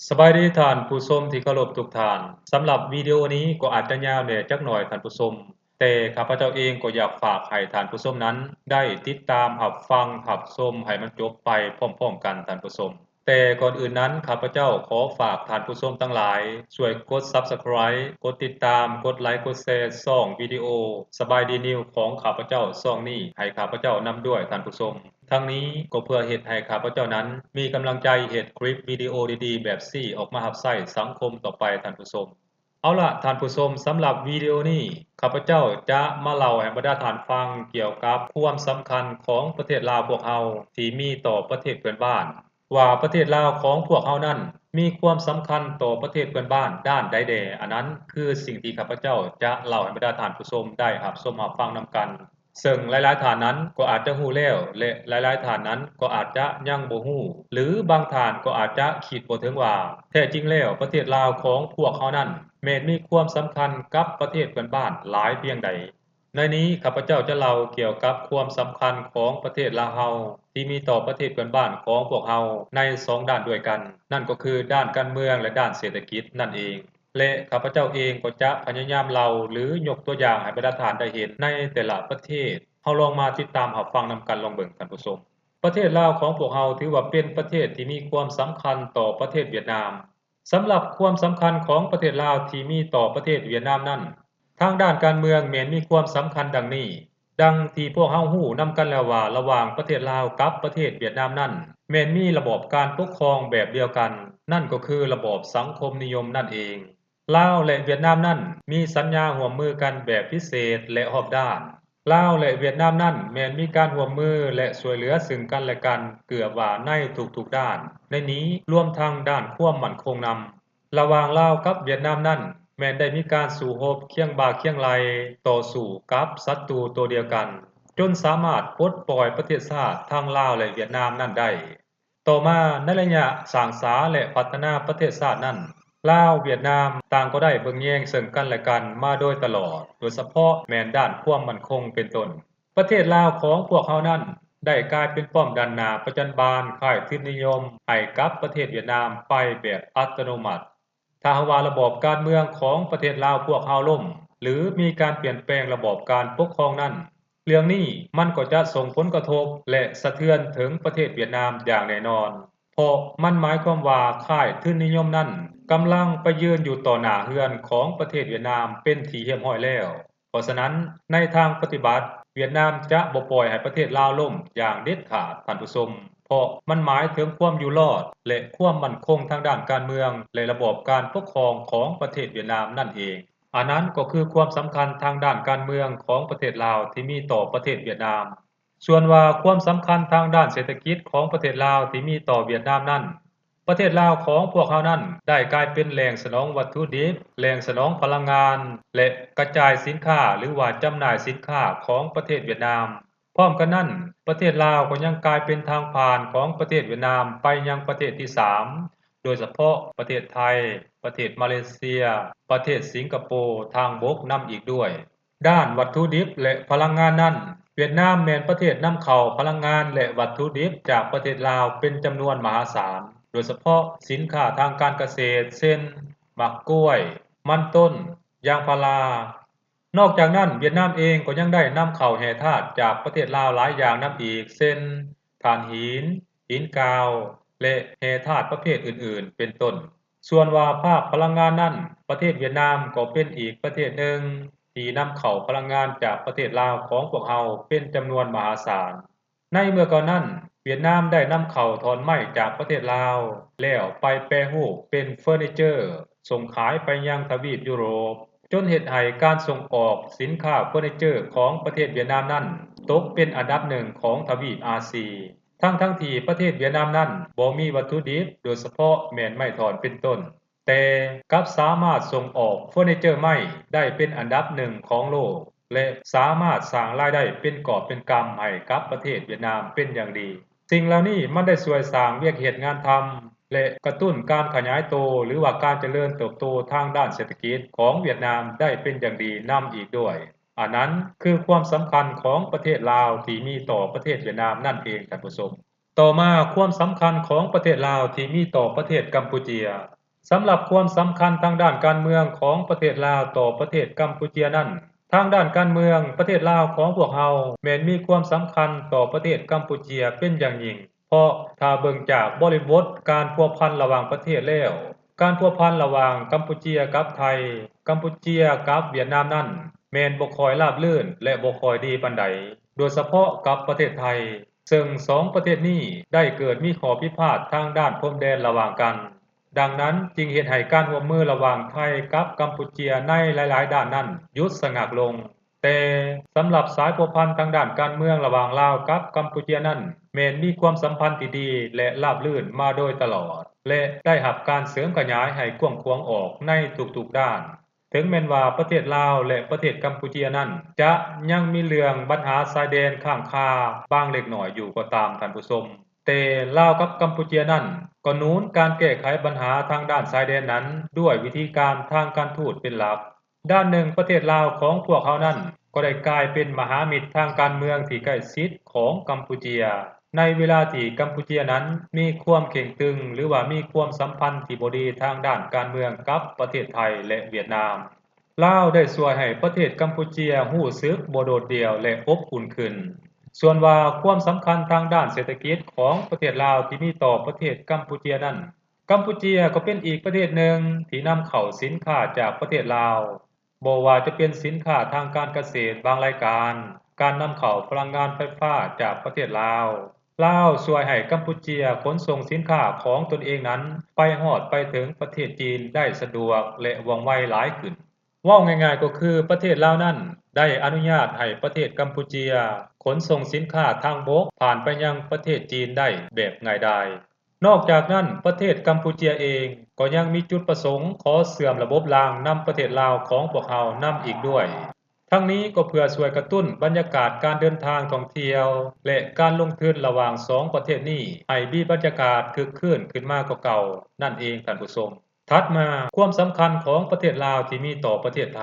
ສະບາຍດີທ່ານຜູ້ຊົມທີ່ເຄົາລົບທຸກທ່ານ. ສຳລັບວິດີໂອນີ້ກໍອາດຈະຍາວແດ່ຈັກໜ້ອຍທ່ານຜູ້ຊົມ, ແຕ່ຂ້າພະເຈົ້າເອງກໍຢາກຝາກໃຫ້ທ່ານຜູ້ຊົມນັ້ນໄດ້ຕິດຕາມຮັບຟັງຮັບຊົມໃຫ້ມັນຈົບໄປພ້ອມໆກັນທ່ານຜູ້ຊົມ. ແຕ່ກ່ອນອື່ນນັ້ນ ຂ້າພະເຈົ້າຂໍຝາກທ່ານຜູ້ຊົມທັງຫຼາຍ ຊ່ວຍກົດ Subscribe ກົດຕິດຕາມ ກົດໄລ ກົດແຊ ຊ່ອງວິດີໂອສະບາຍດີນິວຂອງຂ້າພະເຈົ້າຊ່ອງນີ້ໃຫ້ຂ້າພະເຈົ້ານຳດ້ວຍທ່ານຜູ້ຊົມ. ທັງນີ້ກໍເພື່ອເຮັດໃຫ້ຂ້າພະເຈົ້ານັ້ນມີກຳລັງໃຈເຮັດຄລິບວິດີໂອດີໆແບບນີ້ອອກມາຮັບໃຊ້ສັງຄົມຕໍ່ໄປທ່ານຜູ້ຊົມ. ເອົາລະທ່ານຜູ້ຊົມ, ສຳລັບວິດີໂອນີ້ ຂ້າພະເຈົ້າຈະມາເລົ່າໃຫ້ບັນດາທ່ານຟັງກ່ຽວກັບຄວາມສຳຄັນຂອງປະເທດລາວພວກເຮົາທີ່ມີຕໍ່ປະເທດເພື່ອນບ້ານ ວ່າປະເທດລາວຂອງພວກເຮົານັ້ນມີຄວາມສຳຄັນຕໍ່ປະເທດເພື່ອນບ້ານດ້ານໃດແດ່. ອັນນັ້ນຄືສິ່ງທີ່ຂ້າພະເຈົ້າຈະເລົ່າໃຫ້ບັນດາທ່ານຜູ້ຊົມໄດ້ຮັບຊົມຮັບຟັງນຳກັນ. ເຊິ່ງຫຼາຍໆທ່ານນັ້ນກໍອາດຈະຮູ້ແລ້ວ ແລະ ຫຼາຍໆທ່ານນັ້ນກໍອາດຈະຍັງບໍ່ຮູ້ ຫຼື ບາງທ່ານກໍອາດຈະຄິດບໍ່ເຖິງວ່າ ແທ້ຈິງແລ້ວປະເທດລາວຂອງພວກເຮົານັ້ນແມ່ນມີຄວາມສຳຄັນກັບປະເທດເພື່ອນບ້ານຫຼາຍພຽງໃດ. ໃນນີ້ຂ້າພະເຈົ້າຈະເລົ່າກ່ຽວກັບຄວາມສຳຄັນຂອງປະເທດລາວເຮົາທີ່ມີຕໍ່ປະເທດເພື່ອນບ້ານຂອງພວກເຮົາໃນສອງດ້ານດ້ວຍກັນ, ນັ້ນກໍຄືດ້ານການເມືອງ ແລະ ດ້ານເສດຖະກິດນັ້ນເອງ. ແລະ ຂ້າພະເຈົ້າເອງກໍຈະພະຍາຍາມເລົ່າ ຫຼື ຍົກຕົວຢ່າງໃຫ້ບັນດາທ່ານໄດ້ເຫັນໃນແຕ່ລະປະເທດ. ເຮົາລອງມາຕິດຕາມຮັບຟັງນຳກັນລອງເບິ່ງທ່ານຜູ້ຊົມ. ປະເທດລາວຂອງພວກເຮົາຖືວ່າເປັນປະເທດທີ່ມີຄວາມສຳຄັນຕໍ່ປະເທດຫວຽດນາມ. ສຳລັບຄວາມສຳຄັນຂອງປະເທດລາວທີ່ມີຕໍ່ປະເທດຫວຽດນາມນັ້ນ, ທາງດ້ານການເມືອງແມ່ນມີຄວາມສຳຄັນດັ່ງນີ້. ດັ່ງທີ່ພວກເຮົາຮູ້ນຳກັນແລ້ວວ່າ ລະຫວ່າງປະເທດລາວກັບປະເທດຫວຽດນາມນັ້ນ ແມ່ນມີລະບອບການປົກຄອງແບບດຽວກັນ, ນັ້ນກໍຄືລະບອບສັງຄົມນິຍົມນັ້ນເອງ. ລາວ ແລະ ຫວຽດນາມນັ້ນມີສັນຍາຮ່ວມມືກັນແບບພິເສດ ແລະ ຮອບດ້ານ. ລາວ ແລະ ຫວຽດນາມນັ້ນແມ່ນມີການຮ່ວມມື ແລະ ຊ່ວຍເຫຼືອຊຶ່ງກັນ ແລະ ກັນເກືອບວ່າໃນທຸກໆດ້ານ, ໃນນີ້ລວມທັງດ້ານຄວາມໝັ້ນຄົງນຳ. ລະຫວ່າງລາວກັບຫວຽດນາມນັ້ນ ແມ່ນໄດ້ມີການສູ້ຮົບຄຽງບ່າຄຽງໄຫຼ່ຕໍ່ສູ້ກັບສັດຕູໂຕດຽວກັນ, ຈົນສາມາດປົດປ່ອຍປະເທດຊາດທັງລາວ ແລະ ຫວຽດນາມນັ້ນໄດ້. ຕໍ່ມາໃນໄລຍະສ້າງສາ ແລະ ພັດທະນາປະເທດຊາດນັ້ນ, ລາວ ຫວຽດນາມຕ່າງກໍໄດ້ເບິ່ງແຍງເຊິ່ງກັນ ແລະ ກັນມາໂດຍຕະຫຼອດ, ໂດຍສະເພາະແມ່ນດ້ານຄວາມໝັ້ນຄົງເປັນຕົ້ນ. ປະເທດລາວຂອງພວກເຮົານັ້ນໄດ້ກາຍເປັນປ້ອມດ້ານໜ້າປະຈັນບານຄ້າຍທຶນນິຍົມໃຫ້ກັບປະເທດຫວຽດນາມໄປແບບອັດຕະໂນມັດ. ຖ້າຫາກວ່າລະບອບການເມືອງຂອງປະເທດລາວພວກເຮົາລົ້ມ ຫຼື ມີການປ່ຽນແປງລະບອບການປົກຄອງນັ້ນ, ເລື່ອງນີ້ມັນກໍຈະສົ່ງຜົນກະທົບ ແລະ ສະເທືອນເຖິງປະເທດຫວຽດນາມຢ່າງແນ່ນອນ, ເພາະມັນໝາຍຄວາມວ່າຄ້າຍທຶນນິຍົມນັ້ນກຳລັງໄປຢືນຢູ່ຕໍ່ໜ້າເຮືອນຂອງປະເທດຫວຽດນາມເປັນທີ່ຮຽບຮ້ອຍແລ້ວ. ເພາະສະນັ້ນ, ໃນທາງປະຕິບັດ, ຫວຽດນາມຈະບໍ່ປ່ອຍໃຫ້ປະເທດລາວລົ້ມຢ່າງເດັດຂາດ, ທ່ານຜູ້ຊົມ, ເພາະມັນໝາຍເຖິງຄວາມຢູ່ລອດ ແລະ ຄວາມໝັ້ນຄົງທາງດ້ານການເມືອງ ແລະ ລະບອບການປົກຄອງຂອງປະເທດຫວຽດນາມນັ້ນເອງ. ອັນນັ້ນກໍຄືຄວາມສຳຄັນທາງດ້ານການເມືອງຂອງປະເທດລາວທີ່ມີຕໍ່ປະເທດຫວຽດນາມ. ສ່ວນວ່າຄວາມສຳຄັນທາງດ້ານເສດຖະກິດຂອງປະເທດລາວທີ່ມີຕໍ່ຫວຽດນາມນັ້ນ, ປະເທດລາວຂອງພວກເຮົານັ້ນໄດ້ກາຍເປັນແຫຼ່ງສະໜອງວັດຖຸດິບ, ແຫຼ່ງສະໜອງພະລັງງານ ແລະ ກະຈາຍສິນຄ້າ ຫຼືວ່າຈຳໜ່າຍສິນຄ້າຂອງປະເທດຫວຽດນາມ. ພ້ອມກັນນັ້ນ, ປະເທດລາວກໍຍັງກາຍເປັນທາງຜ່ານຂອງປະເທດຫວຽດນາມໄປຍັງປະເທດທີສາມ, ໂດຍສະເພາະປະເທດໄທ, ປະເທດມາເລເຊຍ, ປະເທດສິງກະໂປ ທາງບົກນຳອີກດ້ວຍ. ດ້ານວັດຖຸດິບ ແລະ ພະລັງງານນັ້ນ, ຫວຽດນາມແມ່ນປະເທດນຳເຂົ້າພະລັງງານ ແລະ ວັດຖຸດິບຈາກປະເທດລາວເປັນຈຳນວນມະຫາສານ, ໂດຍສະເພາະສິນຄ້າທາງການກະເສດ ເຊັ່ນ ໝາກກ້ວຍ, ມັນຕົ້ນ, ຢາງພາລາ. ນອກຈາກນັ້ນ, ຫວຽດນາມເອງກໍຍັງໄດ້ນຳເຂົ້າແຮ່ທາດຈາກປະເທດລາວຫຼາຍຢ່າງນຳອີກ, ເຊັ່ນ ຖ່ານຫີນ, ຫີນກາວ ແລະ ແຮ່ທາດປະເພດອື່ນໆ ເປັນຕົ້ນ. ສ່ວນວ່າພາກພະລັງງານນັ້ນ, ປະເທດຫວຽດນາມກໍເປັນອີກປະເທດໜຶ່ງທີ່ນຳເຂົ້າພະລັງງານຈາກປະເທດລາວຂອງພວກເຮົາເປັນຈຳນວນມະຫາສານ. ໃນເມື່ອກ່ອນນັ້ນ, ຫວຽດນາມໄດ້ນຳເຂົ້າທ່ອນໄມ້ຈາກປະເທດລາວ ແລ້ວໄປແປຮູບເປັນເຟີນີເຈີ ສົ່ງຂາຍໄປຍັງທະວີບຢູໂຣບ, ຈົນເຮັດໃຫ້ການສົ່ງອອກສິນຄ້າເຟີນີເຈີຂອງປະເທດຫວຽດນາມນັ້ນ ຕົກເປັນອັນດັບໜຶ່ງຂອງທະວີບອາຊີ. ທັງໆທີ່ປະເທດຫວຽດນາມນັ້ນບໍ່ມີວັດຖຸດິບ ໂດຍສະເພາະແມ່ນໄມ້ທ່ອນເປັນຕົ້ນ, ແຕ່ກັບສາມາດສົ່ງອອກເຟີນີເຈີໄມ້ໄດ້ເປັນອັນດັບໜຶ່ງຂອງໂລກ ແລະ ສາມາດສ້າງລາຍໄດ້ເປັນກອບເປັນກຳໃຫ້ກັບປະເທດຫວຽດນາມເປັນຢ່າງດີ. ສິ່ງເຫຼົ່ານີ້ມັນໄດ້ຊ່ວຍສ້າງວຽກເຮັດງານທຳ ແລະ ກະຕຸ້ນການຂະຫຍາຍໂຕ ຫຼືວ່າການຈະເລີນເຕີບໂຕທາງດ້ານເສດຖະກິດຂອງຫວຽດນາມໄດ້ເປັນຢ່າງດີນຳອີກດ້ວຍ. ອັນນັ້ນຄືຄວາມສຳຄັນຂອງປະເທດລາວທີ່ມີຕໍ່ປະເທດຫວຽດນາມນັ້ນເອງ, ທ່ານຜູ້ຊົມ. ຕໍ່ມາ, ຄວາມສຳຄັນຂອງປະເທດລາວທີ່ມີຕໍ່ປະເທດກຳປູເຈຍ. ສຳລັບຄວາມສຳຄັນທາງດ້ານການເມືອງຂອງປະເທດລາວຕໍ່ປະເທດກຳປູເຈຍນັ້ນ, ທາງດ້ານການເມືອງປະເທດລາວຂອງພວກເຮົາແມ່ນມີຄວາມສຳຄັນຕໍ່ປະເທດກຳປູເຈຍເປັນຢ່າງຍິ່ງ, ເພາະຖ້າເບິ່ງຈາກບໍລິບົດການພົວພັນລະຫວ່າງປະເທດແລ້ວ, ການພົວພັນລະຫວ່າງກຳປູເຈຍກັບໄທ, ກຳປູເຈຍກັບຫວຽດນາມນັ້ນ ແມ່ນບໍ່ຄ່ອຍລາບລື່ນ ແລະ ບໍ່ຄ່ອຍດີປານໃດ, ໂດຍສະເພາະກັບປະເທດໄທ, ເຊິ່ງສອງປະເທດນີ້ໄດ້ເກີດມີຂໍ້ພິພາດທາງດ້ານພົມແດນລະຫວ່າງກັນ. ດັ່ງນັ້ນຈຶ່ງເຮັດໃຫ້ການຮ່ວມມືລະຫວ່າງໄທກັບກຳປູເຈຍໃນຫຼາຍໆດ້ານນັ້ນຢຸດສະງັກລົງ. ແຕ່ສຳລັບສາຍພົວພັນທາງດ້ານການເມືອງລະຫວ່າງລາວກັບກຳປູເຈຍນັ້ນ ແມ່ນມີຄວາມສຳພັນທີ່ດີ ແລະ ລາບລື່ນມາໂດຍຕະຫຼອດ ແລະ ໄດ້ຮັບການເສີມຂະຫຍາຍໃຫ້ກວ້າງຂວາງອອກໃນທຸກໆດ້ານ. ເຖິງແມ່ນວ່າປະເທດລາວ ແລະ ປະເທດກຳປູເຈຍນັ້ນ ຈະຍັງມີເລື່ອງບັນຫາຊາຍແດນຄ້າງຄາບາງເລັກນ້ອຍຢູ່ກໍຕາມ, ທ່ານຜູ້ຊົມ, ແຕ່ລາວກັບກຳປູເຈຍນັ້ນກໍໜູນການແກ້ໄຂບັນຫາທາງດ້ານຊາຍແດນນັ້ນດ້ວຍວິທີການທາງການທູດເປັນຫຼັກ. ດ້ານໜຶ່ງ, ປະເທດລາວຂອງພວກເຮົານັ້ນກໍໄດ້ກາຍເປັນມະຫາມິດທາງການເມືອງທີ່ໃກ້ຊິດຂອງກຳປູເຈຍ ໃນເວລາທີ່ກຳປູເຈຍນັ້ນມີຄວາມເຄັ່ງຕຶງ ຫຼືວ່າມີຄວາມສຳພັນທີ່ບໍ່ດີທາງດ້ານການເມືອງກັບປະເທດໄທ ແລະ ຫວຽດນາມ. ລາວໄດ້ຊ່ວຍໃຫ້ປະເທດກຳປູເຈຍຮູ້ສຶກບໍ່ໂດດດ່ຽວ ແລະ ອົບອຸ່ນຂຶ້ນ. ສ່ວນວ່າຄວາມສຳຄັນທາງດ້ານເສດຖະກິດຂອງປະເທດລາວທີ່ມີຕໍ່ປະເທດກຳປູເຈຍນັ້ນ, ກຳປູເຈຍກໍເປັນອີກປະເທດໜຶ່ງທີ່ນຳເຂົ້າສິນຄ້າຈາກປະເທດລາວ, ບໍ່ວ່າຈະເປັນສິນຄ້າທາງການກະເສດບາງລາຍການ, ການນຳເຂົ້າພະລັງງານໄຟຟ້າຈາກປະເທດລາວ. ລາວຊ່ວຍໃຫ້ກຳປູເຈຍຂົນສົ່ງສິນຄ້າຂອງຕົນເອງນັ້ນໄປຮອດໄປເຖິງປະເທດຈີນໄດ້ສະດວກ ແລະ ວ່ອງໄວຫຼາຍຂຶ້ນ. ເວົ້າງ່າຍໆກໍຄືປະເທດລາວນັ້ນໄດ້ອະນຸຍາດໃຫ້ປະເທດກຳປູເຈຍຂົນສົ່ງສິນຄ້າທາງບົກຜ່ານໄປຍັງປະເທດຈີນໄດ້ແບບງ່າຍດາຍ. ນອກຈາກນັ້ນ, ປະເທດກຳປູເຈຍເອງກໍຍັງມີຈຸດປະສົງຂໍເຊື່ອມລະບົບລາງນຳປະເທດລາວຂອງພວກເຮົານຳອີກດ້ວຍ. ທັງນີ້ກໍເພື່ອຊ່ວຍກະຕຸ້ນບັນຍາກາດການເດີນທາງທ່ອງທ່ຽວ ແລະ ການລົງທຶນລະຫວ່າງສອງປະເທດນີ້ໃຫ້ມີບັນຍາກາດຄຶກຄື້ນຂຶ້ນມາກວ່າເກົ່ານັ້ນເອງ, ທ່ານຜູ້ຊົມ. ຖັດມາ, ຄວາມສຳຄັນຂອງປະເທດລາວທີ່ມີຕໍ່ປະເທດໄທ.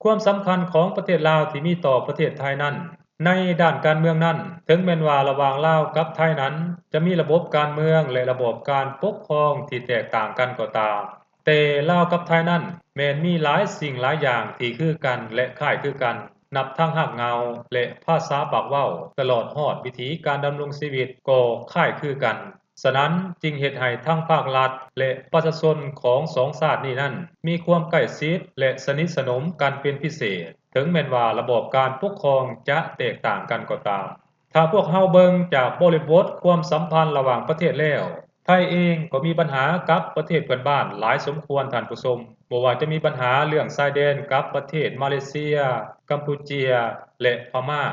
ຄວາມສຳຄັນຂອງປະເທດລາວທີ່ມີຕໍ່ປະເທດໄທນັ້ນ, ໃນດ້ານການເມືອງນັ້ນ, ເຖິງແມ່ນວ່າລະຫວ່າງລາວກັບໄທນັ້ນຈະມີລະບົບການເມືອງ ແລະ ລະບອບການປົກຄອງທີ່ແຕກຕ່າງກັນກໍຕາມ, ແຕ່ລາວກັບໄທນັ້ນແມ່ນມີຫຼາຍສິ່ງຫຼາຍຢ່າງທີ່ຄືກັນ ແລະ ຄ້າຍຄືກັນ, ນັບທັງຮາກເຫງົ້າ ແລະ ພາສາປາກເວົ້າ, ຕະຫຼອດຮອດວິຖີການດຳລົງຊີວິດກໍຄ້າຍຄືກັນ. ສະນັ້ນຈຶ່ງເຮັດໃຫ້ທັງພາກລັດ ແລະ ປະຊາຊົນຂອງສອງຊາດນີ້ນັ້ນ ມີຄວາມໃກ້ຊິດ ແລະ ສະໜິດສະໜົມກັນເປັນພິເສດ, ເຖິງແມ່ນວ່າລະບອບການປົກຄອງຈະແຕກຕ່າງກັນກໍຕາມ. ຖ້າພວກເຮົາເບິ່ງຈາກບໍລິບົດຄວາມສຳພັນລະຫວ່າງປະເທດແລ້ວ, ໄທເອງກໍມີບັນຫາກັບປະເທດເພື່ອນບ້ານຫຼາຍສົມຄວນ, ທ່ານຜູ້ຊົມ, ບໍ່ວ່າຈະມີບັນຫາເລື່ອງຊາຍແດນກັບປະເທດມາເລເຊຍ, ກຳປູເຈຍ ແລະ ພະມ້າ.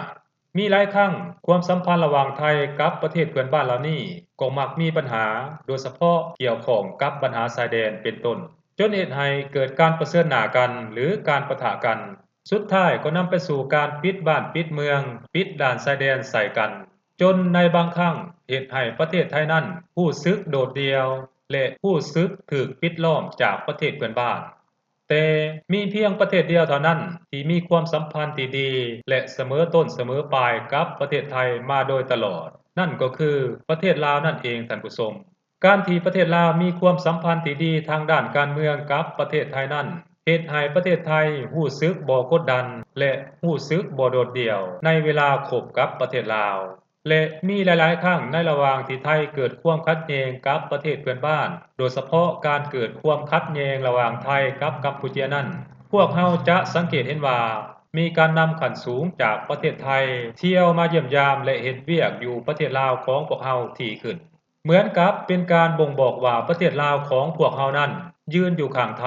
ມີຫຼາຍຄັ້ງ, ຄວາມສຳພັນລະຫວ່າງໄທກັບປະເທດເພື່ອນບ້ານເຫຼົ່ານີ້ກໍມັກມີບັນຫາ, ໂດຍສະເພາະກ່ຽວຂ້ອງກັບບັນຫາຊາຍແດນເປັນຕົ້ນ, ຈົນເຮັດໃຫ້ເກີດການປະເຊີນໜ້າກັນ ຫຼື ການປະທະກັນ. ສຸດທ້າຍກໍນຳໄປສູ່ການປິດບ້ານປິດເມືອງ, ປິດດ່ານຊາຍແດນໃສ່ກັນ, ຈົນໃນບາງຄັ້ງເຮັດໃຫ້ປະເທດໄທນັ້ນຮູ້ສຶກໂດດດ່ຽວ ແລະ ຮູ້ສຶກຖືກປິດລ້ອມຈາກປະເທດເພື່ອນບ້ານ. ແຕ່ມີພຽງປະເທດດຽວເທົ່ານັ້ນທີ່ມີຄວາມສຳພັນທີ່ດີ ແລະ ສະເໝີຕົ້ນສະເໝີປາຍກັບປະເທດໄທມາໂດຍຕະຫຼອດ, ນັ້ນກໍຄືປະເທດລາວນັ້ນເອງ, ທ່ານຜູ້ຊົມ. ການທີ່ປະເທດລາວມີຄວາມສຳພັນທີ່ດີທາງດ້ານການເມືອງກັບປະເທດໄທນັ້ນ ເຮັດໃຫ້ປະເທດໄທຮູ້ສຶກບໍ່ກົດດັນ ແລະ ຮູ້ສຶກບໍ່ໂດດດ່ຽວໃນເວລາຄົບກັບປະເທດລາວ. ແລະ ມີຫຼາຍໆຄັ້ງໃນລະຫວ່າງທີ່ໄທເກີດຄວາມຂັດແຍ່ງກັບປະເທດເພື່ອນບ້ານ, ໂດຍສະເພາະການເກີດຄວາມຂັດແຍ່ງລະຫວ່າງໄທກັບກຳປູເຈຍນັ້ນ, ພວກເຮົາຈະສັງເກດເຫັນວ່າ ມີການນຳຂັ້ນສູງຈາກປະເທດໄທທ່ຽວມາຢ້ຽມຢາມ ແລະ ເຮັດວຽກຢູ່ປະເທດລາວຂອງພວກເຮົາຖີ່ຂຶ້ນ, ເໝືອນກັບເປັນການບົ່ງບອກວ່າປະເທດລາວຂອງພວກເຮົານັ້ນຢືນຢູ່ຂ້າງໄທ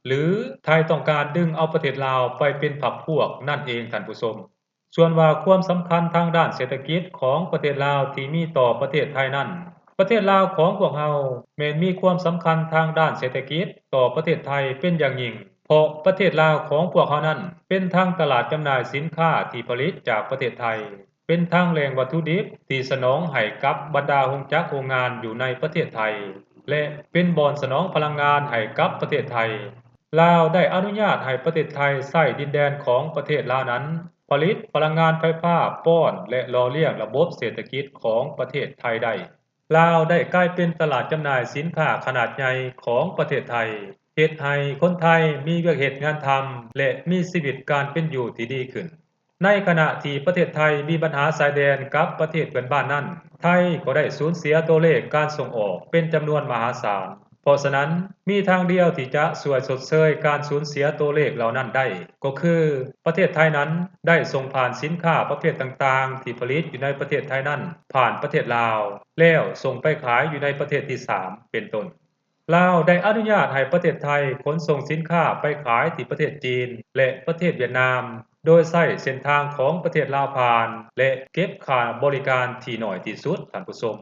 ຫຼື ໄທຕ້ອງການດຶງເອົາປະເທດລາວໄປເປັນພັກພວກນັ້ນເອງ, ທ່ານຜູ້ຊົມ. ສ່ວນວ່າຄວາມສຳຄັນທາງດ້ານເສດຖະກິດຂອງປະເທດລາວທີ່ມີຕໍ່ປະເທດໄທນັ້ນ, ປະເທດລາວຂອງພວກເຮົາແມ່ນມີຄວາມສຳຄັນທາງດ້ານເສດຖະກິດຕໍ່ປະເທດໄທເປັນຢ່າງຍິ່ງ, ເພາະປະເທດລາວຂອງພວກເຮົານັ້ນເປັນທັງຕະຫຼາດຈຳໜ່າຍສິນຄ້າທີ່ຜະລິດຈາກປະເທດໄທ, ເປັນທັງແຫຼ່ງວັດຖຸດິບທີ່ສະໜອງໃຫ້ກັບບັນດາໂຮງຈັກໂຮງງານຢູ່ໃນປະເທດໄທ ແລະ ເປັນບ່ອນສະໜອງພະລັງງານໃຫ້ກັບປະເທດໄທ. ລາວໄດ້ອະນຸຍາດໃຫ້ປະເທດໄທໃຊ້ດິນແດນຂອງປະເທດລາວນັ້ນ ຜະລິດພະລັງງານໄຟຟ້າປ້ອນ ແລະ ຫຼໍ່ລ້ຽງລະບົບເສດຖະກິດຂອງປະເທດໄທໄດ້. ລາວໄດ້ກາຍເປັນຕະຫຼາດຈຳໜ່າຍສິນຄ້າຂະໜາດໃຫຍ່ຂອງປະເທດໄທ, ເຮັດໃຫ້ຄົນໄທມີວຽກເຮັດງານທຳ ແລະ ມີຊີວິດການເປັນຢູ່ທີ່ດີຂຶ້ນ. ໃນຂະນະທີ່ປະເທດໄທມີບັນຫາຊາຍແດນກັບປະເທດເພື່ອນບ້ານນັ້ນ, ໄທກໍໄດ້ສູນເສຍຕົວເລກການສົ່ງອອກເປັນຈຳນວນມະຫາສານ. ເພາະສະນັ້ນ, ມີທາງດຽວທີ່ຈະຊ່ວຍຊົດເຊີຍການສູນເສຍຕົວເລກເຫຼົ່ານັ້ນໄດ້ ກໍຄືປະເທດໄທນັ້ນໄດ້ສົ່ງຜ່ານສິນຄ້າປະເພດຕ່າງໆທີ່ຜະລິດຢູ່ໃນປະເທດໄທນັ້ນຜ່ານປະເທດລາວ ແລ້ວສົ່ງໄປຂາຍຢູ່ໃນປະເທດທີສາມ ເປັນຕົ້ນ. ລາວໄດ້ອະນຸຍາດໃຫ້ປະເທດໄທຂົນສົ່ງສິນຄ້າໄປຂາຍທີ່ປະເທດຈີນ ແລະ ປະເທດຫວຽດນາມ ໂດຍໃຊ້ເສັ້ນທາງຂອງປະເທດລາວຜ່ານ ແລະ ເກັບຄ່າບໍລິການທີ່ໜ້ອຍທີ່ສຸດ, ທ່ານຜູ້ຊົມ.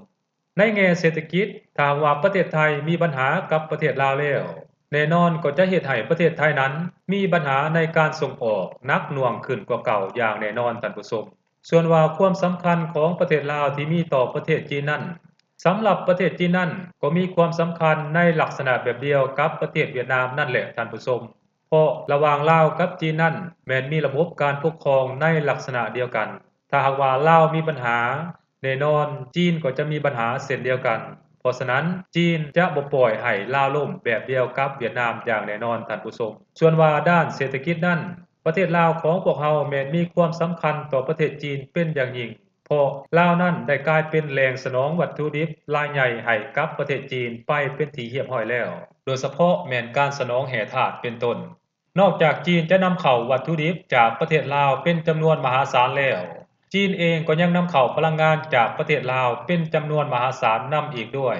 ໃນແງ່ເສດຖະກິດ, ຖ້າຫາກວ່າປະເທດໄທມີບັນຫາກັບປະເທດລາວແລ້ວ, ແນ່ນອນກໍຈະເຮັດໃຫ້ປະເທດໄທນັ້ນມີບັນຫາໃນການສົ່ງອອກໜັກໜ່ວງຂຶ້ນກວ່າເກົ່າຢ່າງແນ່ນອນ, ທ່ານຜູ້ຊົມ. ສ່ວນວ່າຄວາມສຳຄັນຂອງປະເທດລາວທີ່ມີຕໍ່ປະເທດຈີນນັ້ນ, ສຳລັບປະເທດຈີນນັ້ນກໍມີຄວາມສຳຄັນໃນລັກສະນະແບບດຽວກັບປະເທດຫວຽດນາມນັ້ນແຫຼະ, ທ່ານຜູ້ຊົມ. ເພາະລະຫວ່າງລາວກັບຈີນນັ້ນແມ່ນມີລະບົບການປົກຄອງໃນລັກສະນະດຽວກັນ. ຖ້າຫາກວ່າລາວມີບັນຫາ, ແນ່ນອນຈີນກໍຈະມີບັນຫາເຊັ່ນດຽວກັນ. ເພາະສະນັ້ນ, ຈີນຈະບໍ່ປ່ອຍໃຫ້ລາວລົ້ມແບບດຽວກັບຫວຽດນາມຢ່າງແນ່ນອນ, ທ່ານຜູ້ຊົມ. ສ່ວນວ່າດ້ານເສດຖະກິດນັ້ນ, ປະເທດລາວຂອງພວກເຮົາແມ່ນມີຄວາມສຳຄັນຕໍ່ປະເທດຈີນເປັນຢ່າງຍິ່ງ, ເພາະລາວນັ້ນໄດ້ກາຍເປັນແຫຼ່ງສະໜອງວັດຖຸດິບລາຍໃຫຍ່ໃຫ້ກັບປະເທດຈີນໄປເປັນທີ່ຮຽບຮ້ອຍແລ້ວ, ໂດຍສະເພາະແມ່ນການສະໜອງແຮ່ທາດເປັນຕົ້ນ. ນອກຈາກຈີນຈະນຳເຂົ້າວັດຖຸດິບຈາກປະເທດລາວເປັນຈຳນວນມະຫາສານແລ້ວ, ຈີນເອງກໍຍັງນຳເຂົ້າພະລັງງານຈາກປະເທດລາວເປັນຈຳນວນມະຫາສານນຳອີກດ້ວຍ.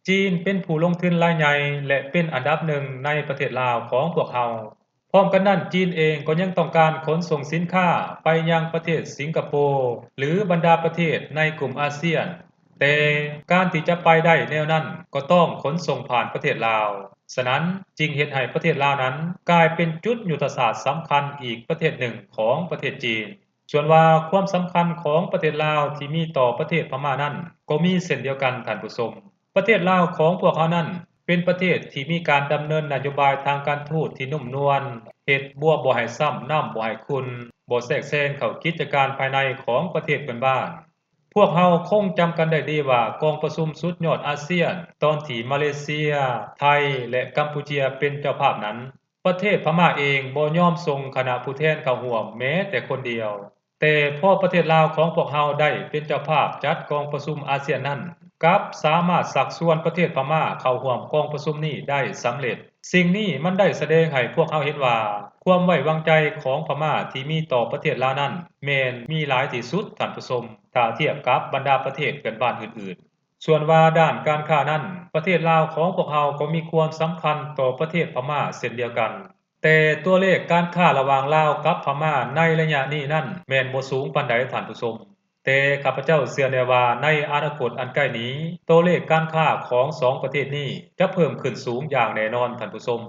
ຈີນເປັນຜູ້ລົງທຶນລາຍໃຫຍ່ ແລະ ເປັນອັນດັບໜຶ່ງໃນປະເທດລາວຂອງພວກເຮົາ. ພ້ອມກັນນັ້ນ, ຈີນເອງກໍຍັງຕ້ອງການຂົນສົ່ງສິນຄ້າໄປຍັງປະເທດສິງກະໂປ ຫຼື ບັນດາປະເທດໃນກຸ່ມອາຊຽນ, ແຕ່ການທີ່ຈະໄປໄດ້ແນວນັ້ນກໍຕ້ອງຂົນສົ່ງຜ່ານປະເທດລາວ. ສະນັ້ນ, ຈຶ່ງເຮັດໃຫ້ປະເທດລາວນັ້ນກາຍເປັນຈຸດຍຸດທະສາດສຳຄັນອີກປະເທດໜຶ່ງຂອງປະເທດຈີນ. ສ່ວນວ່າຄວາມສຳຄັນຂອງປະເທດລາວທີ່ມີຕໍ່ປະເທດພະມ້ານັ້ນ ກໍມີເຊັ່ນດຽວກັນ, ທ່ານຜູ້ຊົມ. ປະເທດລາວຂອງພວກເຮົານັ້ນ ເປັນປະເທດທີ່ມີການດຳເນີນນະໂຍບາຍທາງການທູດທີ່ນຸ້ມນວນ, ເຮັດບົວບໍ່ໃຫ້ຊ້ຳ, ນ້ຳບໍ່ໃຫ້ຂຸ່ນ, ບໍ່ແຊກແຊງເຂົ້າກິດຈະການພາຍໃນຂອງປະເທດເພື່ອນບ້ານ. ພວກເຮົາຄົງຈຳກັນໄດ້ດີວ່າ ກອງປະຊຸມສຸດຍອດອາຊຽນ ຕອນທີ່ມາເລເຊຍ, ໄທ ແລະ ກຳປູເຈຍເປັນເຈົ້າພາບນັ້ນ, ປະເທດພະມ້າເອງບໍ່ຍອມສົ່ງຄະນະຜູ້ແທນເຂົ້າຮ່ວມແມ້ແຕ່ຄົນດຽວ. ແຕ່ພໍປະເທດລາວຂອງພວກເຮົາໄດ້ເປັນເຈົ້າພາບຈັດກອງປະຊຸມອາຊຽນນັ້ນ, ກັບສາມາດຊັກຊວນປະເທດພະມ້າເຂົ້າຮ່ວມກອງປະຊຸມນີ້ໄດ້ສຳເລັດ. ສິ່ງນີ້ມັນໄດ້ສະແດງໃຫ້ພວກເຮົາເຫັນວ່າ ຄວາມໄວ້ວາງໃຈຂອງພະມ້າທີ່ມີຕໍ່ປະເທດລາວນັ້ນ ແມ່ນມີຫຼາຍທີ່ສຸດ, ທ່ານຜູ້ຊົມ, ຖ້າທຽບກັບບັນດາປະເທດເພື່ອນບ້ານອື່ນໆ. ສ່ວນວ່າດ້ານການຄ້ານັ້ນ, ປະເທດລາວຂອງພວກເຮົາກໍມີຄວາມສຳຄັນຕໍ່ປະເທດພະມ້າເຊັ່ນດຽວກັນ. ແຕ່ຕົວເລກການຄ້າລະຫວ່າງລາວກັບພະມ້າໃນໄລຍະນີ້ນັ້ນ ແມ່ນບໍ່ສູງປານໃດ, ທ່ານຜູ້ຊົມ. ແຕ່ຂ້າພະເຈົ້າເຊື່ອແນ່ວ່າ ໃນອະນາຄົດອັນໃກ້ນີ້, ຕົວເລກການຄ້າຂອງສອງປະເທດນີ້ຈະເພີ່ມຂຶ້ນສູງຢ່າງແນ່ນອນ, ທ່ານຜູ້ຊົມ.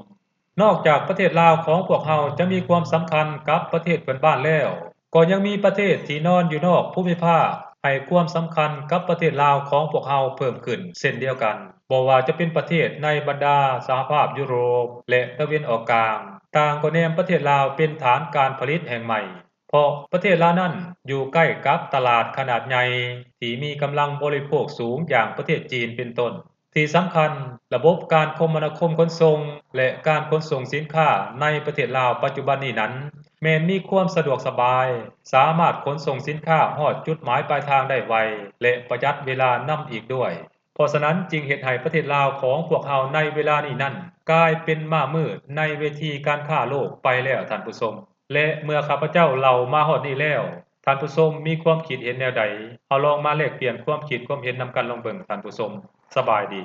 ນອກຈາກປະເທດລາວຂອງພວກເຮົາຈະມີຄວາມສຳຄັນກັບປະເທດເພື່ອນບ້ານແລ້ວ, ກໍຍັງມີປະເທດທີ່ນອນຢູ່ນອກພູມິພາກໃຫ້ຄວາມສຳຄັນກັບປະເທດລາວຂອງພວກເຮົາເພີ່ມຂຶ້ນເຊັ່ນດຽວກັນ. ບໍ່ວ່າຈະເປັນປະເທດໃນບັນດາສະຫະພາບຢູໂຣບ ແລະ ຕາເວັນອອກກາງ, ຕ່າງກໍແນມປະເທດລາວເປັນຖານການຜະລິດແຫ່ງໃໝ່, ເພາະປະເທດລາວນັ້ນຢູ່ໃກ້ກັບຕະຫຼາດຂະໜາດໃຫຍ່ທີ່ມີກຳລັງບໍລິໂພກສູງຢ່າງປະເທດຈີນເປັນຕົ້ນ. ທີ່ສຳຄັນ, ລະບົບການຄົມມະນາຄົມຂົນສົ່ງ ແລະ ການຂົນສົ່ງສິນຄ້າໃນປະເທດລາວປັດຈຸບັນນີ້ນັ້ນ ແມ່ນມີຄວາມສະດວກສະບາຍ, ສາມາດຂົນສົ່ງສິນຄ້າຮອດຈຸດໝາຍປາຍທາງໄດ້ໄວ ແລະ ປະຢັດເວລານຳອີກດ້ວຍ. ເພາະສະນັ້ນຈຶ່ງເຮັດໃຫ້ປະເທດລາວຂອງພວກເຮົາໃນເວລານີ້ນັ້ນ ກາຍເປັນມ້າມືດໃນເວທີການຄ້າໂລກໄປແລ້ວ, ທ່ານຜູ້ຊົມ. ແລະ ເມື່ອຂ້າພະເຈົ້າເລົ່າມາຮອດນີ້ແລ້ວ, ທ່ານຜູ້ຊົມມີຄວາມຄິດເຫັນແນວໃດ? ເຮົາລອງມາແລກປ່ຽນຄວາມຄິດຄວາມເຫັນນຳກັນລອງເບິ່ງ, ທ່ານຜູ້ຊົມ. ສະບາຍດີ.